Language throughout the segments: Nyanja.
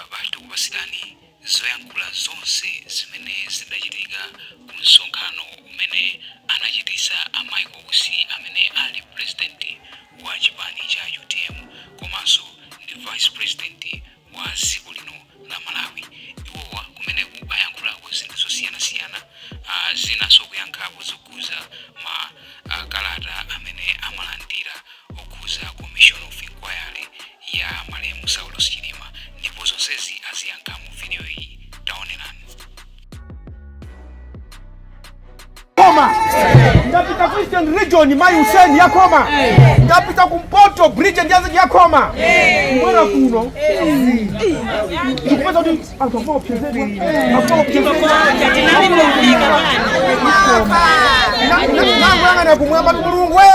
Posachedwapa tikupasirani zoyankhula zonse zimene zidachitika ku msonkhano umene anachitisa a Michael Usi amene ali president wa chipani cha utm komanso ndi vice president wa dziko lino la Malawi. Iwowa kumeneku ayankhulako zinthu zosiyanasiyana zinanso kuyankhapo zokhuza ma kalata amene amalandira okhuza Commission of Inquiry ya malemu Saulos Chilima ndipo zonsezi aziyankha mu video iyi. Taonerani. Koma ndapita ku Eastern Region mayi Hussein yakhoma, ndapita kumpoto Bridget Yazidi yakhoma, kubwera kuno ndikupeza kuti anthu akufuna kupsezedwa, akufuna kupsezedwa. Nangoyang'ana kumwamba, Mulungu we.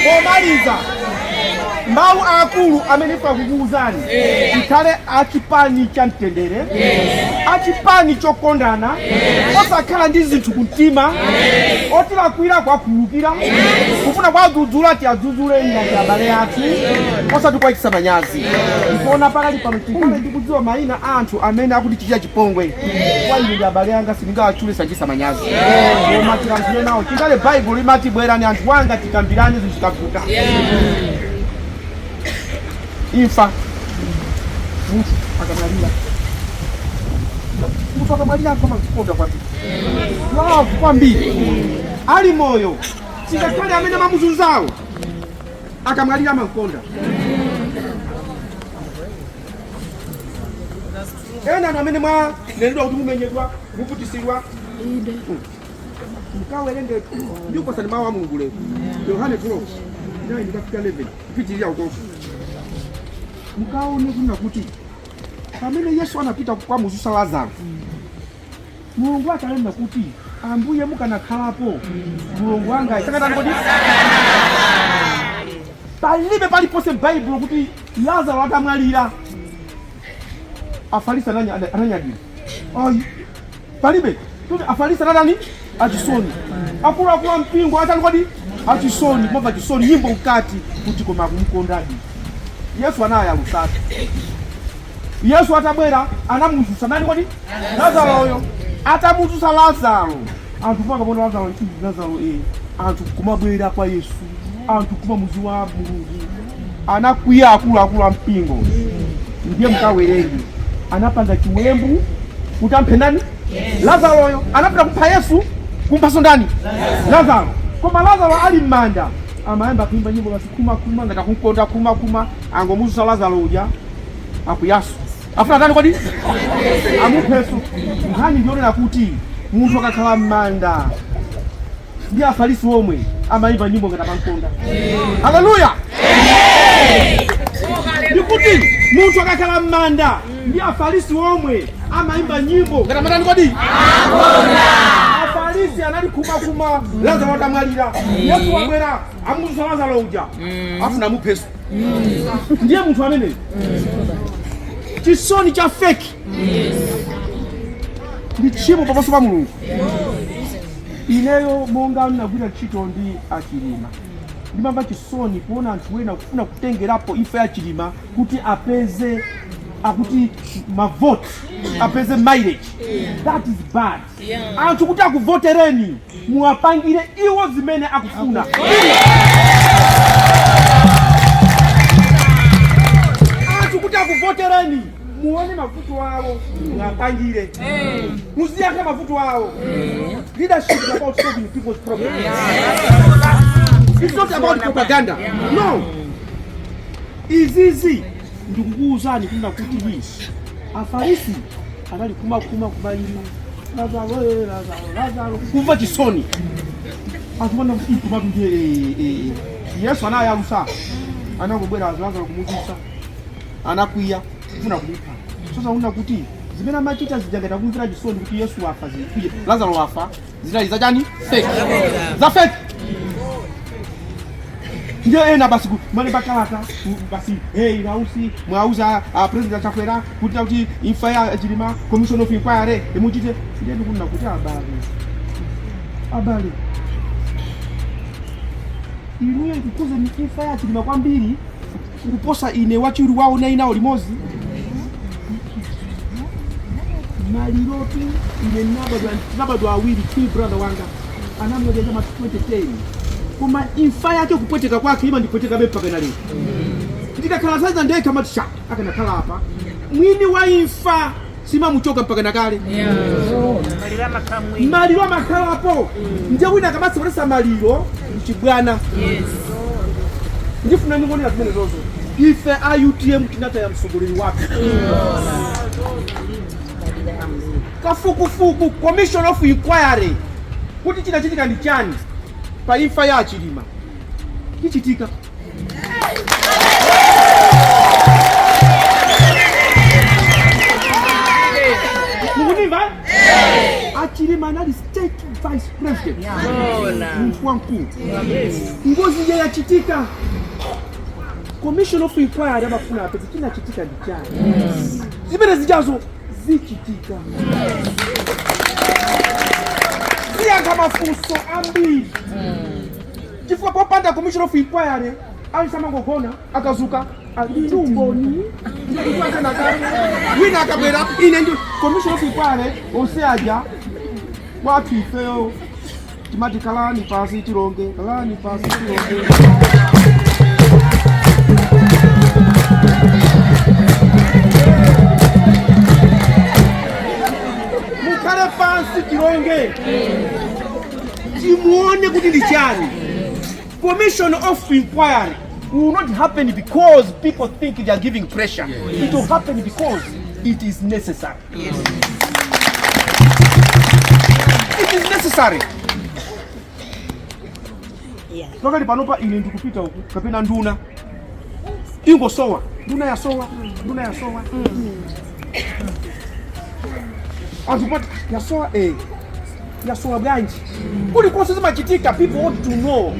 Pomaliza, mawu akulu amene ife akukuwuzani, tikhale achipani cha mtendere, achipani chokondana, osakhala ndi zinthu kumtima, otilakwira kuwakhululukira, kufuna kuwadzudzula tiwadzudzule ngati abale athu, osati kuwachititsa manyazi. Ndikuona pakali pano tikhale ndikudziwa mayina a anthu amene akutichitira chipongwe. Kwa ine ndi abale anga, sindingawatchule, sachititsa manyazi, koma tilankhule nawo. Chingale Baibulo limati, "Bwerani anthu wanga, tikambirane zinthu zikavuta." Imfa, munthu akamwalira, munthu akamwalira anthu amakonda kwambiri, love kwambiri. Ali moyo, chingakhale amene amamuzunzawo, akamwalira amamkonda. Ena anu amene mwanenedwa kuti mumenyedwa, muvutisidwa, mkawerenge, ndikupasani mawu a Mulungu lero, Yohane 12 9 kafika 11, kupitirira ukoko, mkaone kunena kuti pamene Yesu anapita kukamuzusa Lazaro, Mulungu atanena kuti, "Ambuye, mukanakhalapo, mulongo wanga sakatani kodi?" Palibe paliponse m'Baibulo kuti Lazaro atamwalira Afarisi ananyadira, ayi, palibe. Kuti Afarisi anatani? Achisoni. Akuluakulu a mpingo atani kodi? Achisoni, kumva chisoni, nyimbo mkati kuti koma akumukondadi Yesu. Anayalusatu Yesu atabwera anamuzusa nani kodi? Lazaroyo. Atamuzusa Lazaro, anthu pakaona Lazaro, Lazaro anthu kumabwera kwa Yesu, anthu kumamuziwa Mulungu. Anakwiya akuluakulu a mpingo. Ndiye mkawerenge, anapanga chiwembu kuti amphe ndani? Lazaroyo. Anapita kupha Yesu, kumphaso ndani? Lazaro. Koma Lazaro ali m'manda amayamba kuimba nyimbo basi, khuma khuma, ngati akumkonda, khuma khuma. Angomuzusa Lazaro uja, akuyaso afuna tani kodi? Amupheso. Nkhani ndionera kuti munthu akakhala m'manda, ndi Afarisi omwe amayimba nyimbo ngati amamkonda. Haleluya! Ndikuti munthu akakhala m'manda, ndi Afarisi omwe amayimba nyimbo ngati amatani kodi? Afarisi anali khumakhuma Lazaro atamwalira. Yesu wabwera, amuzusa Lazaro uja, afuna amupheso. Ndiye munthu ameneyo, chisoni cha fake ndi tchimo pamaso pa Mulungu. Ineyo monga ndinagwira ntchito ndi Achilima, ndimamva chisoni kuona anthu ena kufuna kutengerapo imfa ya Chilima kuti apeze akuti mavoti, apeze mileage. That is bad. Anthu kuti akuvotereni, muwapangire iwo zimene akufuna. Anthu kuti akuvotereni, muone mavuto awo, muwapangire, muziyankha mavuto awo. Leadership is about solving people's problems. It's not about propaganda, no. Izizi ndikukuwuzani kunena kuti Afarisi anali kumakuma kumalira, "Lazaro, Lazaro, Lazaro," kumva chisoni. Anthu mana kumatu. Ndiye Yesu anayalusa, anangobwera Lazaro kumuzusa, anakwiya kufuna kumupha. Sasa una kuti zimene amachita zijangata kumvera chisoni kuti Yesu wafa, zikuye Lazaro wafa, zinali zachani? Fake, za fake. Ndiye ena basi malemba kalata basi, hey, nausi mwauza President Chakwera kuti imfa ya Chilima, commission of inquiry imuchite. Ndiye ndikunena kuti abale, abale, inuyo ikukuze ni imfa ya Chilima kwambiri kuposa ine wachiwiri wawo nainawo limodzi. Malirotu ine nabadwa awiri, twin brother wanga anamwalira chama 2010, koma imfa yake kupweteka kwake imandipweteka mpaka na lero. Ndikakhala saiza ndekha mati sha akanakhala apa. Mwini wa imfa simamuchoka mpaka nakale. Maliro amakhalapo. Ndiye wina akamasewelesa maliro mchibwana, ndifuna ningonera zimene zozo. Ife a UTM tinataya mtsogoleri wake. Kafukufuku, commission of inquiry, kuti chinachitika ndi chani pa imfa ya Chilima, chichitika. Mukunimva? Achilima anali state vice president, munthu wamkulu. Ngozi ija yachitika, commission of inquiry amafuna apeze chinachitika ndi chani. Zimene zijazo zichitika, ziyankha mafunso ambiri, chifukwa popanda commission of inquiry alisamangogona akazuka ali umboni wina akabwera ine ndi commission of inquiry onse aja. Kwathu ifeyo timati kalani pasi tilonge, kalani pasi tilonge. Mukhale pansi tilonge, timuone kuti ndi chani. Commission of inquiry will not happen because people think they are giving pressure. It will happen because it is necessary. It is necessary. Pakali panopa ine ndikupita uku kapena nduna ingosowa, nduna yasowa, nduna yasowa. Anthu kumati yasowa, eh, yasowa bwanji? Kulikonse zimachitika, people want to know.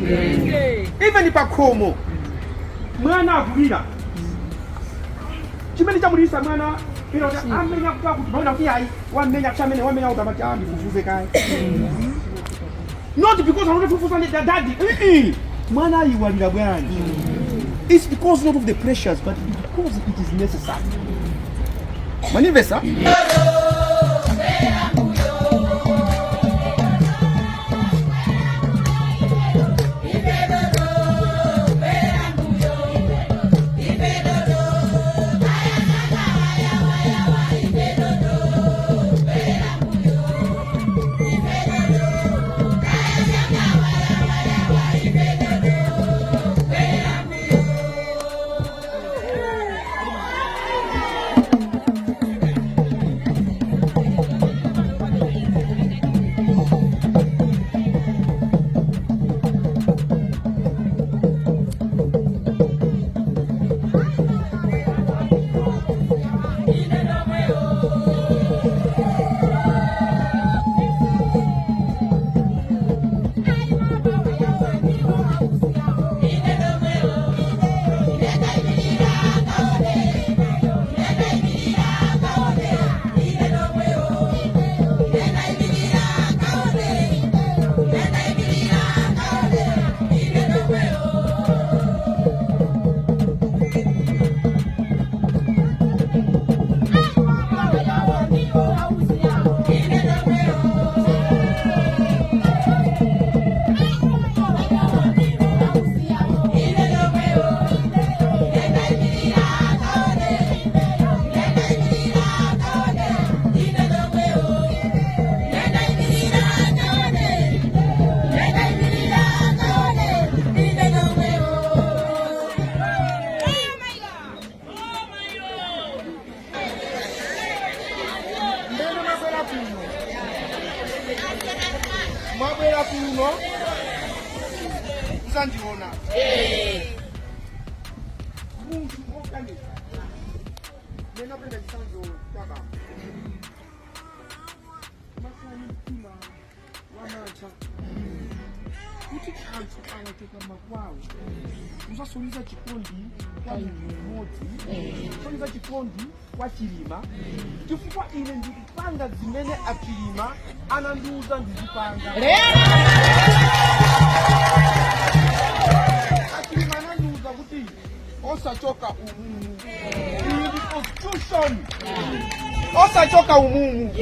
Even pakhomo mwana akulira, chimene chamulirisa mwana ino kuti amenya kuti maona kuti ayi wamenya kuti amene wamenya kuti amati andifufuze kaye, not because anotifufuza ndi daddy. Mwana ayiwalira bwanji? It's because not of the pressures, but because it is necessary. Manimvesa? Ndeno mwabwera kuno, mwabwera kuno muzandiona munthu woganiza. Ndinapenda chitsanzo cha baba masani mtima wa mantha. Kuti anthu awachoka makwawo kuzasonyeza chikondi kwa munthu mmodzi, kusonyeza chikondi kwa Chilima, chifukwa ine ndikupanga zimene aChilima anandiuza ndizipanga. AChilima anandiuza kuti osachoka umumu, iyi ndi constitution, osachoka umumu.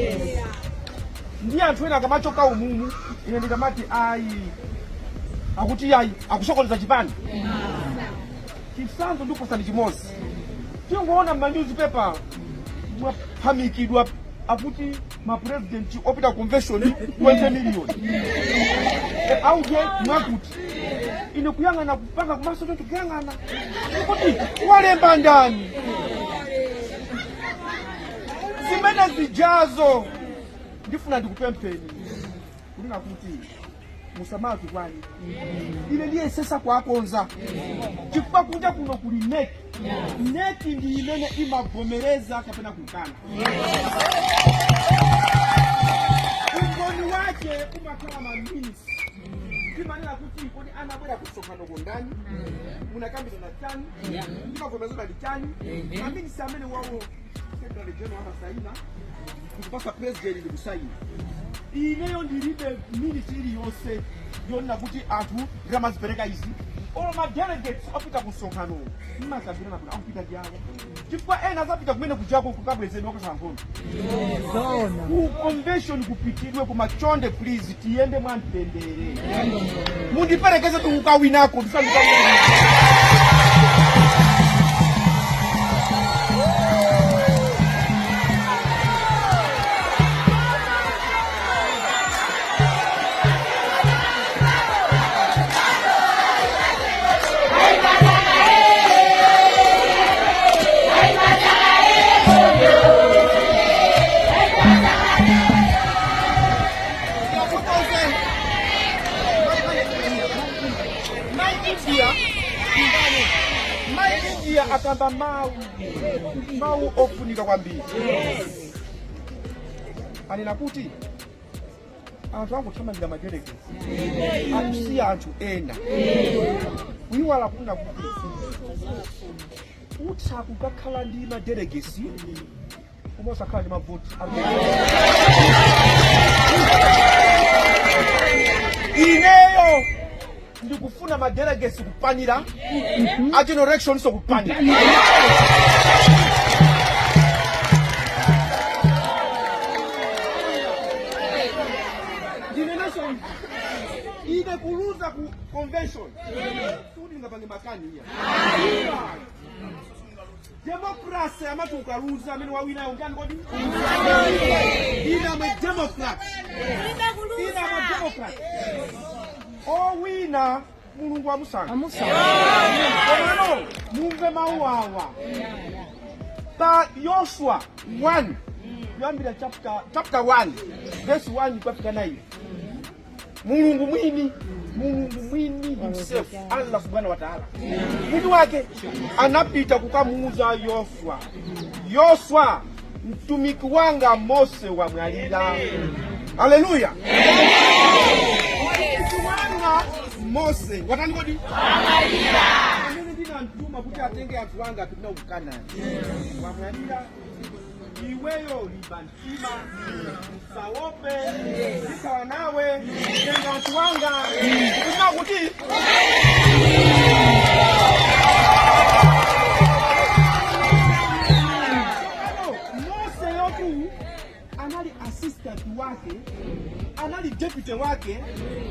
Ndiye anthu ena akamachoka umumu, ine ndikamati ayi, akuti ayi, akusokoneza chipani. Chitsanzo ndikupatsani chimodzi. Tingoona m'manyuzipepa mwaphamikidwa akuti mapresident opita convention 20 million auje mwakuti ine kuyang'ana kupanga kumaso choncho kuyang'ana kuti walemba ndani zimene zijazo. Ndifuna ndikupempheni kunena kuti musamatukwane. Ine ndiyesesa kuwakonza chifukwa kunja kuno kuli NEC. NEC ndi imene imavomereza kapena kukana. Umboni wake umakhala ma minutes. Timanena kuti kodi anabwera kusonkhano ndani, munakambirana chani, ndikavomerezana ndi chani. Ma minutes amene wawo secretary general amasaina ndikupasa president ndikusaina. Ineyo ndilibe minute iliyonse yonena kuti anthu ndikamazipereka izi olo ma delegates opita ku msonkhano mmakambirana kuti akupita ndi awo, chifukwa ena azapita kumene kujako kukabwezedwa kukakhala nkhondo. Ku convention kupitidwe kumachonde, please, tiyende mwamtendere, mundiperekeze tikukawinako ndisandikawina. Mai India akamba mawu ofunika kwambiri. Anena kuti anthu angothamangira madelegates, akusiya anthu ena, kuyiwala kunena kuti utha kukakhala ndi madelegates koma osakhala ndi mavoti. Ineyo ndikufuna madelegates kupanira a general election so kupanira. Ndinenenso ine kuluza ku convention sikuti ndingapange makani iya. Democracy amati ukaluza amene wawinayo ndani kodi? Ine am a democrat. Ine am a democrat. Owina Mulungu amusankha. Komano mumve mawu awa pa Yoshua 1 kuyambira chapter 1 verse 1 kufika 9. Mulungu mwini, Mulungu mwini himself, Allah subhanahu wa ta'ala mwini wake anapita kukamuuza Yoswa, "Yoswa, mtumiki wanga Mose wamwalira." Haleluya! Mtumiki wanga Mose watani kodi? Amene ndinamtuma kuti atenge anthu anga apite nawo ku Kanani wamwalira. Iweyo limba mtima, usaope, ndikhala nawe, tenga anthu anga kupita kuti. Mose yotu anali assistant wake, anali deputy wake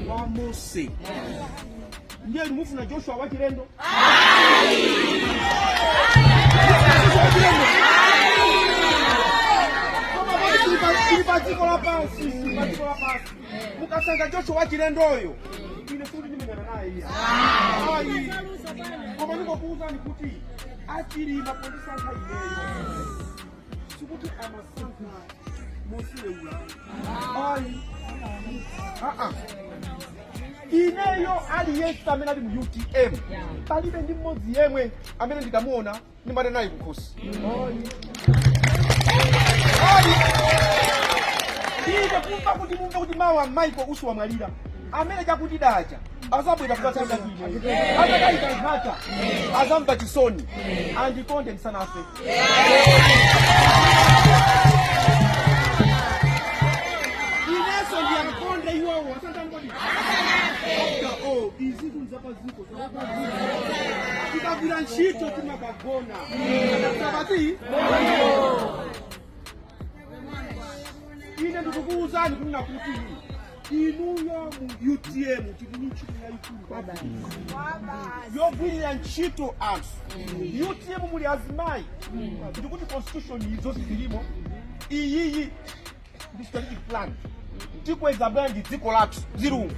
wa Mose. Ndiye mufuna Joshua wachilendo? Koma kodi tili pa dziko lapansi, tili pa dziko lapansi. Mukasankha Joshua wachilendoyo, ine sikuti ndimenyana naye iya. Ayi. Koma ndingokuwuzani kuti aChilima pondisankha ineyo sikuti amasankha mosiweula, ayi, aa. Ineyo aliyense amene ali mu UTM, palibe ndi mmodzi yemwe amene ndikamuona ndimati naye kukhosi, ayi, ayi. Ine kumva kuti mumve kuti mawu a Michael Usi wamwalira. Amene chakutida aja azabwera kudzatenda ine, azakayika nkhata, azamva chisoni. Andikonde ndisanafe. Ineso ndiyakonde iwowo asantangodi. After all, izi zinthu zapaziko tikagwira ntchito timakagona sabati. Ine ndikukuwuzani kunena kuti inuyo mu UTM tili ndi ntchito yayikulu kwambiri yogwirira ntchito anthu. UTM muli azimayi, ndikuti constitution izo zilimo. Iyiyi ndi strategic plan, tikweza bwanji dziko lathu zilungu.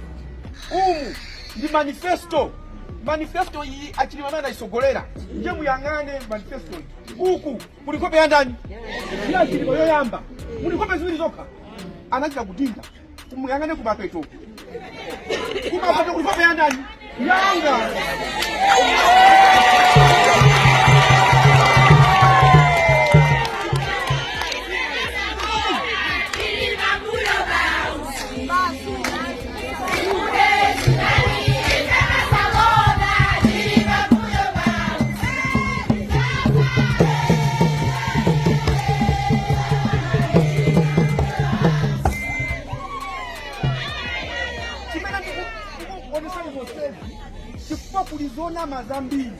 Umu ndi manifesto. Manifesto iyi achilima amene anayisogolera. Ndiye muyang'ane manifesto iyi, uku muli nkhope ya ndani? Ya Chilima yoyamba. Muli nkhope ziwiri zokha, anachita kudinda. Muyang'ane kumapeto, kumapeto kuli nkhope ya ndani? Yanga. Chimene ndikuonesani zonsezi chifukwa kuli zonama zambiri,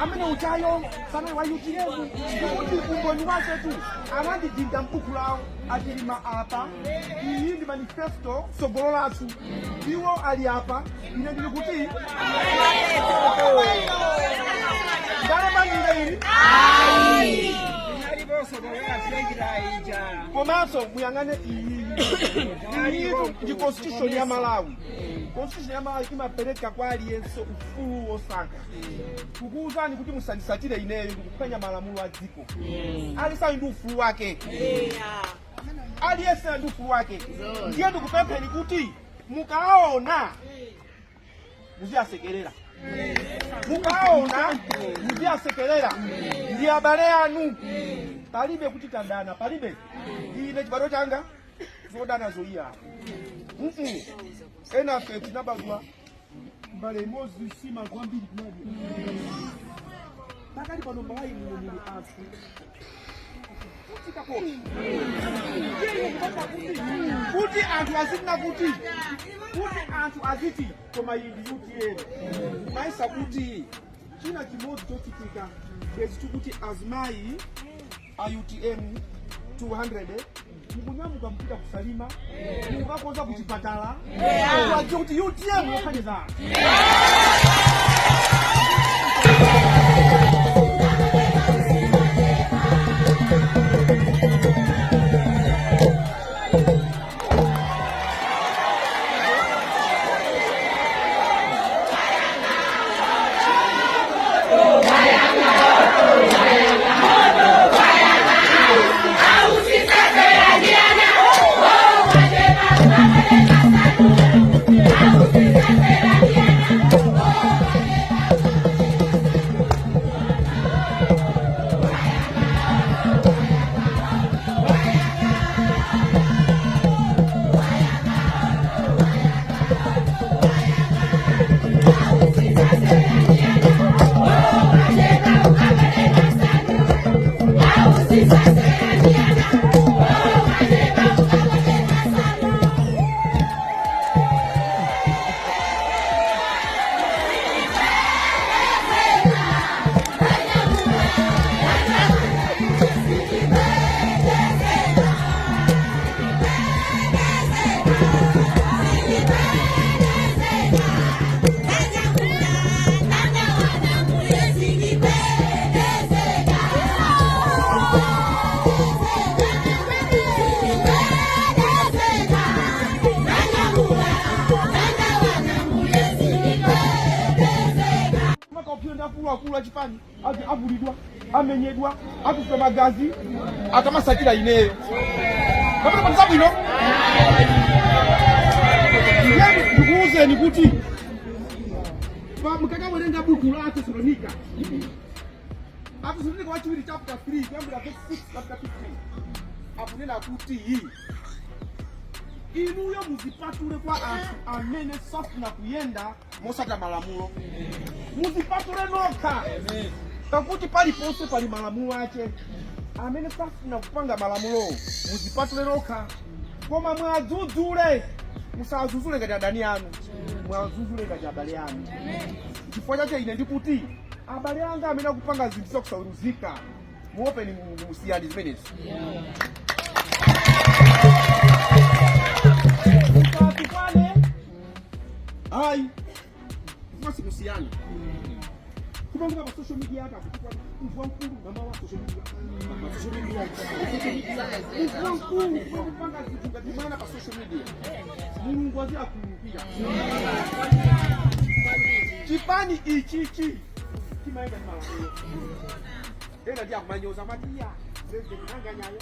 amene uchayo sanali wa UTM, ndikuti umboni wache tu anandidinda mbuku lawo achilima apa. Iyi ndi manifesto, tsogolo lathu. Iwo ali apa, ine ndili kuti? Ndalama ndine ili. Komanso muyang'ane iyi. Iyi ndi constitution ya Malawi. Constitution ya Malawi imapereka kwa aliyense ufulu wosankha. Kukuwuzani kuti musandisatire ineyo ndikuphwanya malamulo a dziko. Aliyense ali ndi ufulu wake, aliyense ali ndi ufulu wake. Ndiye ndikupempheni kuti mukaona muziyasekerera, mukaona muziyasekerera, ndi abale anu. Palibe kuti tadana, palibe. Ine chibadwa changa zodana zoiya. Enafe tinabadwa mbale imodzi, sima kwambiri tinadya. Pakali pano Malawi muno muli anthu kuti anthu azitina kuti anthu aziti koma iyi ndi UTM. Maisa kuti china chimodzi chochitika bwezi tikuti azimayi a UTM 200 mukunyamuka mpita kusalima, mukukakonza kuchipatala, anthu adziwe kuti UTM yothandiza anthu. Makaopseza akuluakulu achipani ati avulidwa, amenyedwa, akufa magazi akamasatira ineyo kapena pano zabwino. Ndiye ndikuwuzeni kuti mukakawerenga buku la Atesalonika, Atesalonika wachiwiri chapter 3 kuyambira verse 6 chapter 15, akunena kuti Inuyo muzipatule kwa anthu amene safuna kuyenda mosata malamulo. Muzipatule nokha, pakuti paliponse pali malamulo ache. Amene safuna kupanga malamulowo muzipatule nokha, koma mwadzudzule. Musadzudzule ngati adani anu, mwadzudzule ngati abale anu. Chifukwa chache ine ndikuti abale anga amene akupanga zinthu zakusaweruzika, muopeni Mulungu, musiyani zimenezi. Musatukwane ayi, chifukwa sikusiyana. Kumanguka pa social media aka kutukwana munthu wamkulu, mama wa social media, pa social media, social media, munthu wamkulu kupanga zinthu ngati mwana pa social media. Mulungu aziakhululukira. Chipani ichichi chimayenda ndi malamulo. Ena ndi akumanyoza matiya president nanganyayo.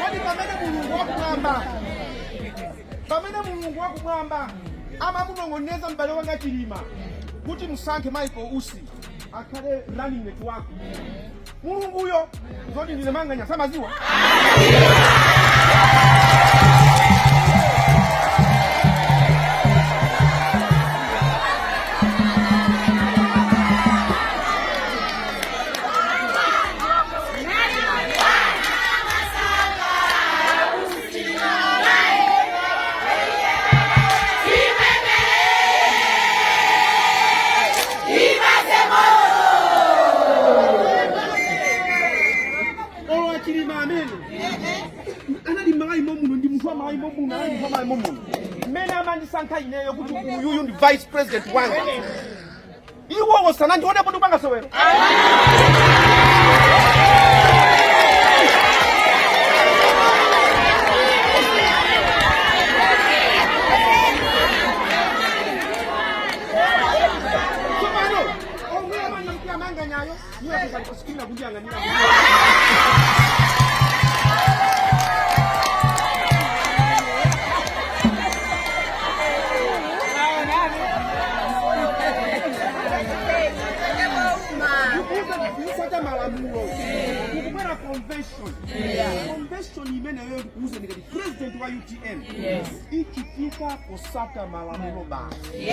Kodi pamene Mulungu wakumwamba amamunong'oneza m'bale wanga Chilima kuti musankhe Michael Usi akhale running mate wako, Mulunguyo zoti ndine Manganya samaziwa? Olo achilima amene anali Malawi momuno, ndi munthu wa Malawi momuno, anali munthu wa Malawi momuno. Mmene amandisankha ineyo kuti uyuyu ndi vice president wanga, iwowo sanandionepo ndikupanga sewero. Tsopano omwe amanamkira Manganyayo niyo apezali kundiyang'anira. Kusata malamulo, kukubwera convention. Convention imeneyo, ndikuuze ndikati president wa UTM, ichitika kusata malamulo basi.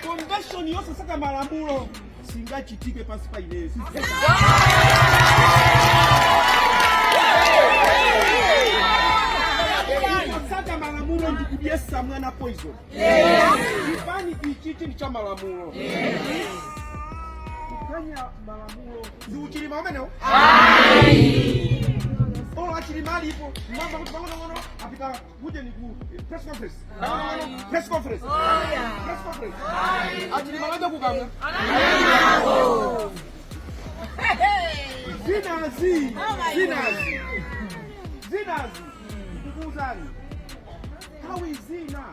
Convention yosasata malamulo singachitike pansi pa ineyo. Kusata malamulo ndikudyesa mwana poison. Chipani ichichi ndi cha malamulo. Kuphwanya malamulo ndi uchilima umenewo. Olo achilima alipo mamba kuti pang'onong'ono apita kuje ni ku press conference, pang'onong'ono press conference, press conference. Achilima laja kukamwa zinazi zinazi zinazi. Ndikukuwuzani, nthawi zina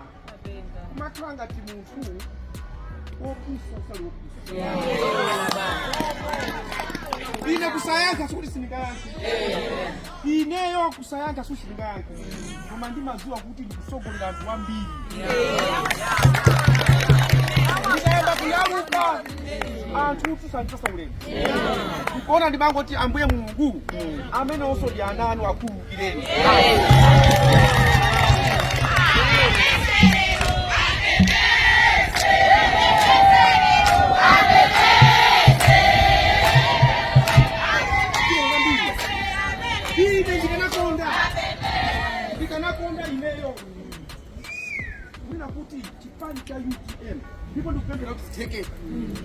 kumakhala ngati munthu wopusa usali wopusa. Ine kusayankha sikuti sindingayankhe. Ineyo kusayankha sikuti sindingayankhe, koma ndimadziwa kuti ndikusogolera anthu ambiri. Ndikayamba kuyaluka, anthu tusandipasa ulemu. Nkuona ndimangoti, Ambuye Mulungu, amene onso ndi ana anu, akhululukireni. Ine ndikanakonda ineyo mwina kuti chipani cha UTM, ndipo ndikupemphera kuti zitheke,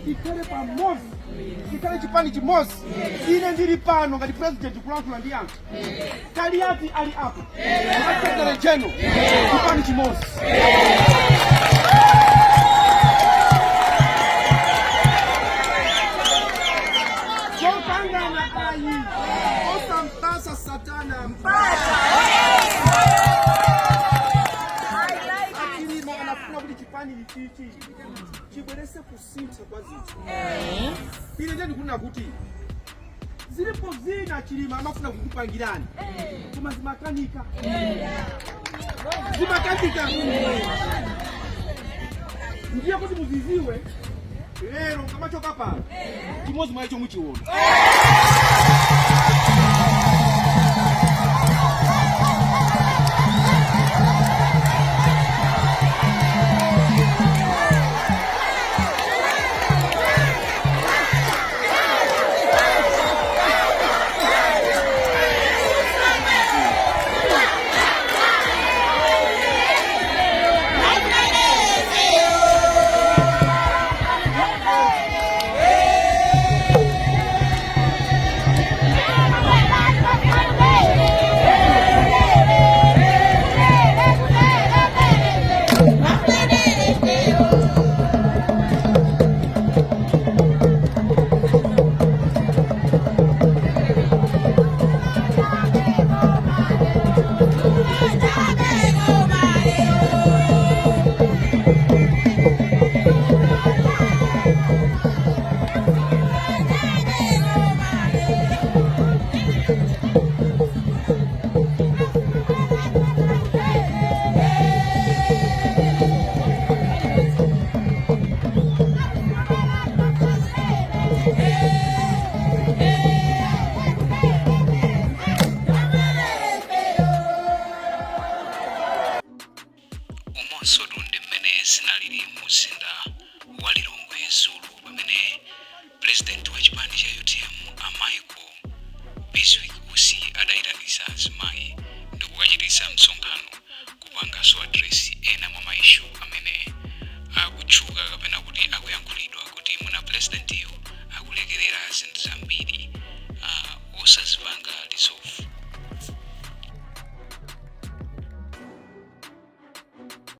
ikhale pamodzi, ikhale chipani chimodzi. Ine ndili pano ngati president kulankhula ndi anthu. Kaliati ali apo, secretary general, chipani chimodzi. Zokangana ayi, osampasa satana mpata. Achilima anafuna kuti chipani ichichi chibwerese kusintha kwa zinthu. Ine ndiye ndikunena kuti zilipo zina Chilima amafuna kukupangirani, koma zimakanika, zimakanika. Ndiye kuti muziziwe lero mukamachoka pano, chimodzi mwa icho muchiona.